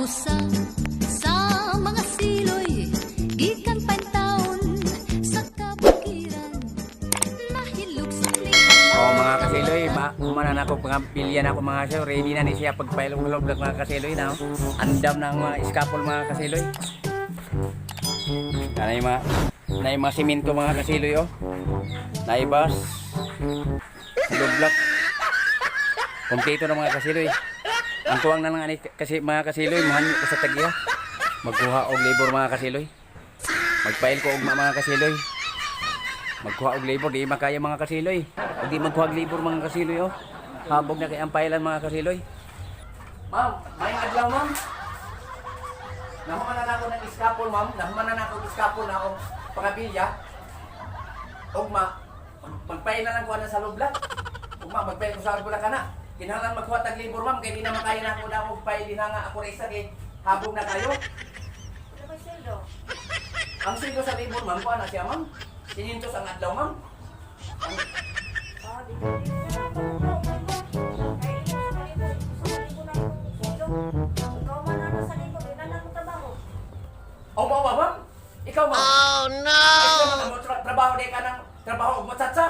Usa sa mga siloy gikan taon sa kabukiran nahilugsak ni Oh, mga kasiloy, ma na ako mga pilya na ako, mga kasiloy. Ready na ni siya pagpailong loob mga kasiloy na. Oh. Andam na ang mga scaffold, mga kasiloy. Na yung mga simento, mga kasiloy, oh. Naibas. Hollow. Kompleto na, mga kasiloy. Ang kuwang na lang ani kasi, mga kasiloy, muhanyo ko sa tagya. Magkuha og labor, mga kasiloy. Magpail ko og mga kasiloy. Magkuha og labor, di makaya, mga kasiloy. Ug di magkuha og labor, mga kasiloy, oh. Habog na kay ang pailan, mga kasiloy. Ma'am, may adlaw, ma'am. Nahuman na nako ng scaffold, ma'am. Nahuman na nako og scaffold na og pangabilya. Ugma, magpail na lang ko ana sa lubla. Ugma, magpail ko sa lubla kana. Kinahanglan magkuha tag labor, ma'am, kay di na makaya na ako na og pail dinha nga ako ra isa kay habog na kayo. Ano ba sweldo? Ang sweldo sa labor, ma'am, kuha na siya, ma'am. 500 ang adlaw, ma'am. Ang Ah, di ko di ko na pagkulo. Kay imo sa libo, sa libo na akong sweldo. Ikaw man na sa libo, di na lang mo trabaho. Oh, mao ba, ma'am? Ikaw, ma'am. Oh, no! Ikaw, ma'am, mo trabaho di ka ng trabaho og motsatsa.